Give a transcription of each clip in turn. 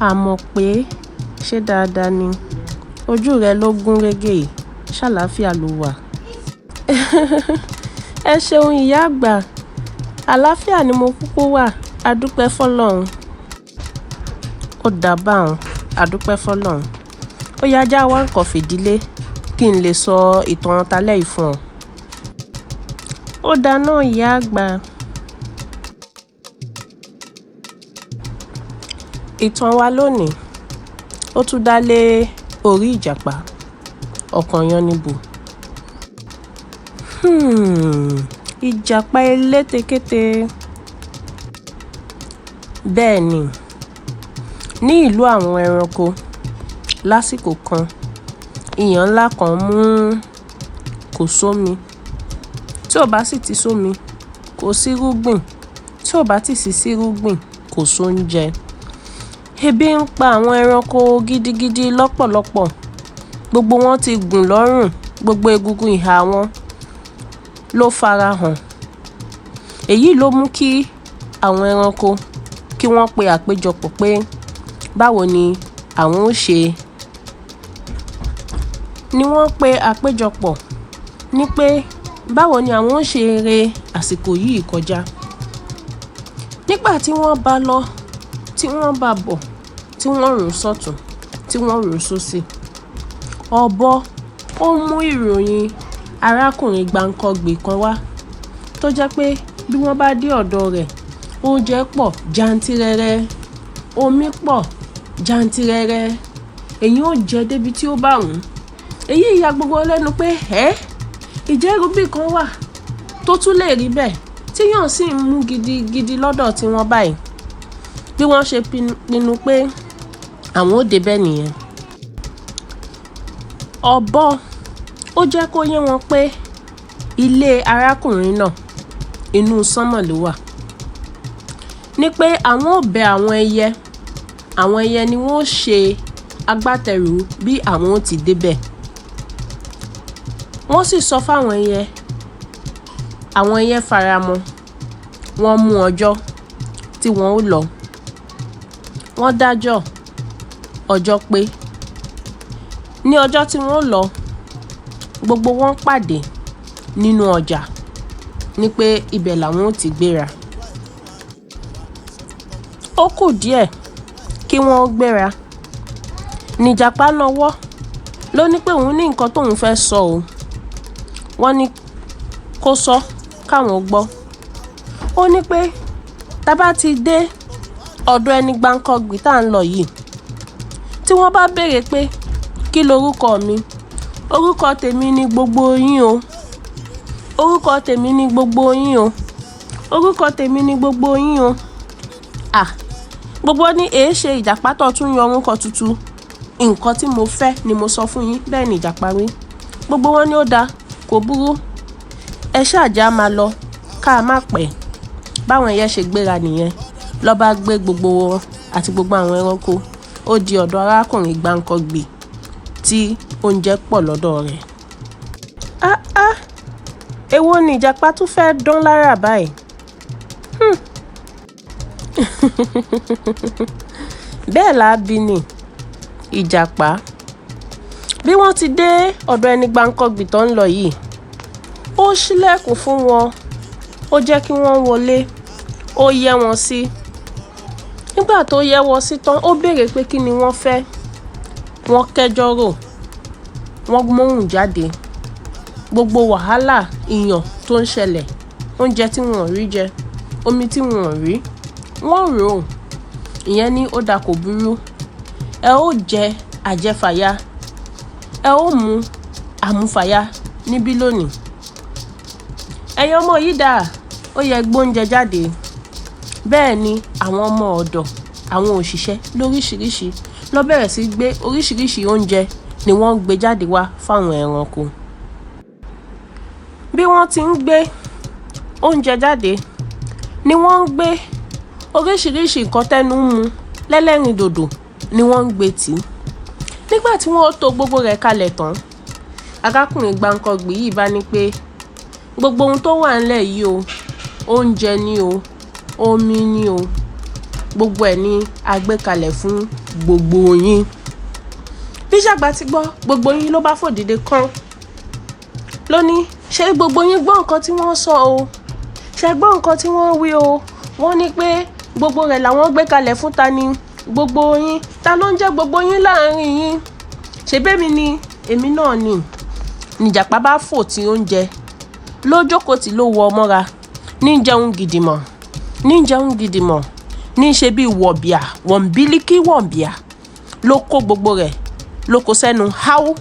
Àmọ̀ pé ṣé dáadáa ni? Ojú rẹ ló gún régé yìí, ṣàlàáfíà lo wà. Ẹ ṣeun ìyá àgbà, àlàáfíà ni mo kúkú wà, a dúpẹ́ f'Ọlọ́run. Ó dà báun, a dúpẹ́ f'Ọlọ́run. Ó yá já wá nǹkan fìdílé kí n lè sọ ìtàn talẹ́ yìí fún ọ. Ó dáa náà ìyá àgbà. Ìtàn wa lónìí, ó tún dá lé orí Ìjàpá, ọkọ Yánníbo. Ìjàpá elétekéte. Bẹ́ẹ̀ ni, ní ìlú àwọn ẹranko, lásìkò kan, ìyàn ńlá kan mú kò sómi. Tí ò bá sì ti sómi, kò sí irúgbìn. Tí ò bá sì sí irúgbìn, kò sóúnjẹ. Ebi ń pa àwọn ẹranko gidigidi lọ́pọ̀lọpọ̀. Gbogbo wọn ti gùn lọ́rùn, gbogbo egungun ìhà wọn ló farahàn. Èyí ló mú kí àwọn ẹranko kí wọ́n pe àpéjọpọ̀ pé báwo ni àwọn ó ṣe. Ni wọ́n pe àpéjọpọ̀ ní pé báwo ni àwọn ó ṣe re àsìkò yìí kọjá. Nígbà tí wọ́n bá lọ, tí wọ́n bá bọ̀, tí wọ́n rò sọ́tùn, tí wọ́n rò sósì. Ọ̀bọ ó mú ìròyìn arákùnrin gbáǹkọ́gbè kan wá tó jẹ́ pé bí wọ́n bá dé ọ̀dọ̀ rẹ̀, oúnjẹ pọ̀ jantìrẹrẹ, omi pọ̀ jantìrẹrẹ, èyí ó jẹ débi tí ó bá wù ú. Èyí ya gbogbo wọn lẹ́nu pé ẹ́, ìjẹ́ irúgbìn kan wà tó tún lè rí bẹ́ẹ̀ tí yàn sì ń mú gidigidi lọ́dọ̀ tí wọ́n báyìí. Bí wọ́n ṣe pinnu pé àwọn ó dé bẹ́ẹ̀ nìyẹn. Ọ̀bọ ó jẹ́ kó yé wọn pé ilé arákùnrin náà inú sánmọ̀ ló wà. Ní pé àwọn ó bẹ àwọn ẹyẹ, àwọn ẹyẹ ni wọ́n ó ṣe agbátẹrù bí àwọn ó ti dé bẹ́ẹ̀. Wọ́n sì sọ fún àwọn ẹyẹ, àwọn ẹyẹ faramọ́, wọ́n mú ọjọ́ tí wọ́n ó lọ. Wọ́n dájọ́ ọjọ́ pé ní ọjọ́ tí wọ́n ó lọ, gbogbo wọn pàdé nínú ọjà ní pé ibẹ̀ làwọn ó ti gbéra. Ó kù díẹ̀ kí wọ́n ó gbéra. Ní Ìjàpá nawọ́ ló ní pé òun ní nǹkan tóun fẹ́ sọ o. Wọ́n ní kó sọ káwọn gbọ́. Ó ní pé tá bá ti dé ọ̀dọ̀ ẹni gbáǹkọ́gbè tá ń lọ yìí, tí wọ́n bá béèrè pé kí lorúkọ mi, orúkọ tèmi ni gbogbo yín o. Orúkọ tèmi ni gbogbo yín o. Orúkọ tèmi ni gbogbo yín o. À, gbogbo ní èé ṣe Ìjàpá tó tún yan orúkọ tuntun. Nǹkan tí mo fẹ́ ni mo sọ fún yín, bẹ́ẹ̀ ni Ìjàpá wí. Gbogbo wọn ní ó dáa, kò burú. Ẹ ṣáà já máa lọ, ká má pẹ́. Báwọn ẹyẹ ṣe gbéra nìyẹn. Lọ bá gbé gbogbo wọn àti gbogbo àwọn ẹranko. Ó di ọ̀dọ̀ arákùnrin gbáǹkọ́gbè tí oúnjẹ pọ̀ lọ́dọ̀ rẹ̀. Áá, èwo ni Ìjàpá tún fẹ́ dán lára báyìí? Bẹ́ẹ̀ la bí ni Ìjàpá. Bí wọ́n ti dé ọ̀dọ̀ ẹni gbáǹkọ́gbè tó ń lọ yìí, ó ṣílẹ̀kùn fún wọn, ó jẹ́ kí wọ́n wọlé, ó yẹ́ wọn sí. Nígbà tó yẹ́ wọn sí tán, ó béèrè pé kí ni wọ́n fẹ́. Wọ́n kẹ́jọ́ rò, wọ́n móhùn jáde. Gbogbo wàhálà ìyàn tó ń ṣẹlẹ̀, oúnjẹ tí wọ́n ò rí jẹ, omi tí wọ́n ò rí, wọ́n rò ó. Ìyẹn ní ó dáa kò burú. Ẹ ó jẹ àjẹfàya, ẹ ó mu àmufàya níbí lónìí. Ẹ̀yin ọmọ yìí dà, ó yẹ gbé oúnjẹ jáde. Bẹ́ẹ̀ ni àwọn ọmọ ọ̀dọ̀, àwọn òṣìṣẹ́ lóríṣiríṣi ló bẹ̀rẹ̀ sí gbé oríṣiríṣi oúnjẹ ni wọ́n ń gbé jáde wá fún àwọn ẹranko. Bí wọ́n ti ń gbé oúnjẹ jáde ni wọ́n ń gbé oríṣiríṣi nǹkan tẹ́nu ń mu lẹ́lẹ́rìndòdò ni wọ́n ń gbé tì. Nígbà tí wọ́n tó gbogbo rẹ̀ kalẹ̀ tán, arákùnrin gbáǹkọ́gbè yìí bá ní pé gbogbo ohun tó wà nílẹ̀ yìí o, oúnjẹ ni o, omi ni o, Gbogbo ẹ̀ ni a gbé kalẹ̀ fún gbogbo yín. Bí ìjàpá ti gbọ́ gbogbo yín ló bá fò dìde kán. Ló ní, ṣé gbogbo yín gbọ́ nǹkan tí wọ́n sọ o? Ṣé gbọ́ nǹkan tí wọ́n wí o? Wọ́n ní pé gbogbo rẹ̀ làwọn gbé kalẹ̀ fún ta ni gbogbo yín. Ta ló ń jẹ́ gbogbo yín láàrin yín? Ṣèbí èmi ni, èmi náà ni. Ni ìjàpá bá fò tí oúnjẹ ló jókòó tí ló wọ mọ́ra. Ní jẹun gidi mọ̀, ní jẹun gidi mọ̀, ní ṣe bí wọ̀bìà, wọ̀nbílíkì wọ̀bìà ló kó gbogbo rẹ̀ ló kó sẹ́nu háú.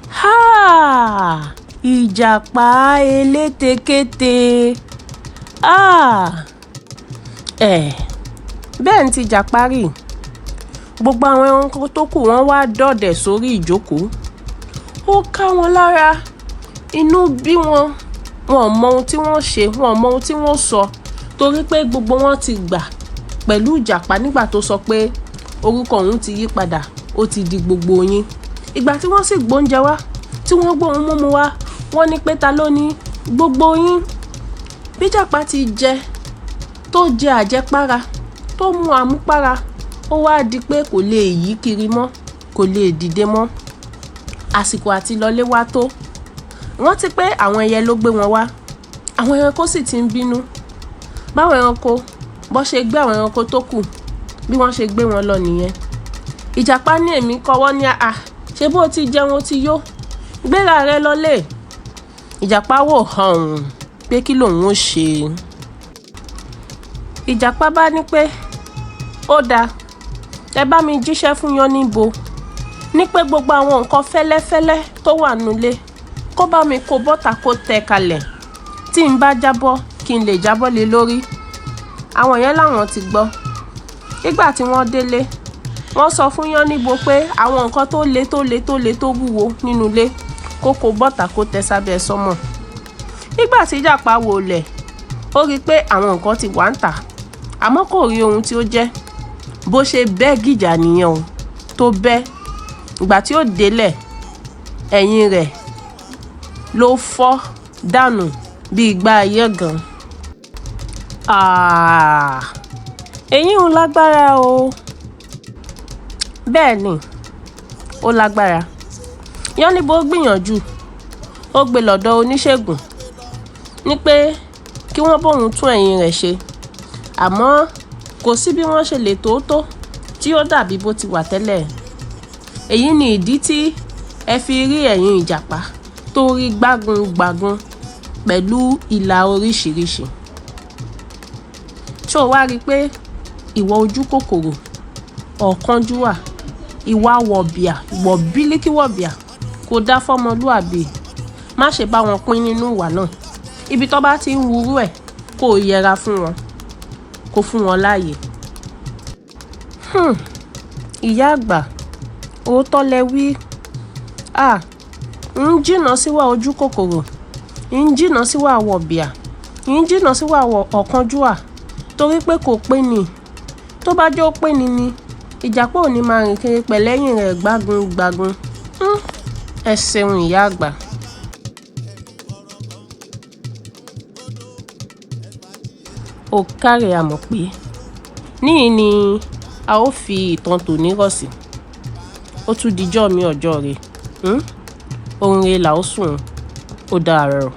Háà! Ìjàpá elétekéte. Ah! Ẹ̀, bẹ́ẹ̀ ni ti ìjàpá rí. Gbogbo àwọn ẹranko tó kù wọ́n wá dọ̀dẹ̀ sórí ìjókòó. Ó ká wọn lára, inú bí wọn, wọn ò mọ ohun tí wọ́n ṣe, wọn ò mọ ohun tí wọ́n sọ torí pé gbogbo wọn ti gbà pẹ̀lú ìjàpá nígbà tó sọ pé orúkọ òun ti yí padà, ó ti di gbogbo yín. Ìgbà tí wọ́n sì gbóúnjẹ wá, tí wọ́n gbé ohun mímu wá, wọ́n ní pé ta ló ní gbogbo yín. Bí ìjàpá ti jẹ, tó jẹ àjẹpára, tó mu àmupára, ó wá di pé kò lè yí kiri mọ́, kò lè dìde mọ́. Àsìkò àti lọlé wá tó. Rántí pé àwọn ẹyẹ ló gbé wọn wá. Àwọn ẹranko sì ti ń bínú. Báwọn ẹranko bó ṣe gbé àwọn ẹranko tó kù, bí wọ́n ṣe gbé wọn lọ nìyẹn. Ìjàpá ní èmi kọ́wọ́ ní àá, ṣé bó ti jẹun ó ti yó? Gbéra rẹ lọlé. Ìjàpá wò hàn pé kí lòun ó ṣe. Ìjàpá bá ní pé ó da, ẹ bá mi jíṣẹ́ fún Yánníbo. Ní pé gbogbo àwọn nǹkan fẹ́lẹ́fẹ́lẹ́ tó wà nínú ilé, kó bá mi kó bọ́ta kó tẹ kalẹ̀. Tí n bá jábọ́ kí n lè jábọ́ lé lórí. Àwọn yẹn làwọn ti gbọ́. Nígbà tí wọ́n délé, wọ́n sọ fún Yánníbo pé àwọn nǹkan tó le tó le tó le tó wúwo nínú ilé kó kó bọ́ta kó tẹ sábẹ́ sọ́mọ̀. Nígbà tí ìjàpá wò lẹ̀, ó rí pé àwọn nǹkan ti wà ń tà, àmọ́ kò rí ohun tí ó jẹ́. Bó ṣe bẹ́ gìjà nìyẹn o, tó bẹ́. Ìgbà tí ó délẹ̀, ẹ̀yìn rẹ̀ ló fọ́ dànù bí igbá ayégan. Àh! Èyí ń lágbára o. Bẹ́ẹ̀ ni, ó lágbára. Yánníbo gbìyànjú, ó gbe lọ́dọ̀ oníṣègùn ní pé kí wọ́n bá òun tún ẹ̀yìn rẹ̀ ṣe. Àmọ́ kò sí bí wọ́n ṣe lè tó tó tí ó dàbí bó ti wà tẹ́lẹ̀. Èyí ni ìdí tí ẹ fi rí ẹ̀yìn ìjàpá tó rí gbágun gbàgun pẹ̀lú ìlà oríṣìíríṣìí. Ṣé o wá rí pé ìwà ojú kòkòrò, ọ̀kánjúwà, ìwà wọ̀bìà, wọ̀bílíkì wọ̀bìà kò dá fọ́mọlúàbí. Má ṣe bá wọn pín nínú ìwà náà. Ibi tó bá ti ń wúrú ẹ̀, kó yẹra fún wọn, kó fún wọn láàyè. Ìyá àgbà, òótọ́ lẹ wí. À, ń jìnnà síwà ojú kòkòrò, ń jìnnà síwà wọ̀bìà, ń jìnnà síwà ọ̀kánjúwà torí pé kò pé ni. Tó bá jẹ́ ó pé ni ni, ìjàpá ò ní máa rìn kiri pẹ̀lẹ́yìn rẹ̀ gbágun gbágun. Ẹ ṣeun ìyá àgbà. Ó káre a mọ̀ pé níyìn ni a ó fi ìtàn tòní rọ̀ sí. Ó tún dijọ́ mi ọjọ́ rẹ. Orun re là ó sùn. Ó dára o.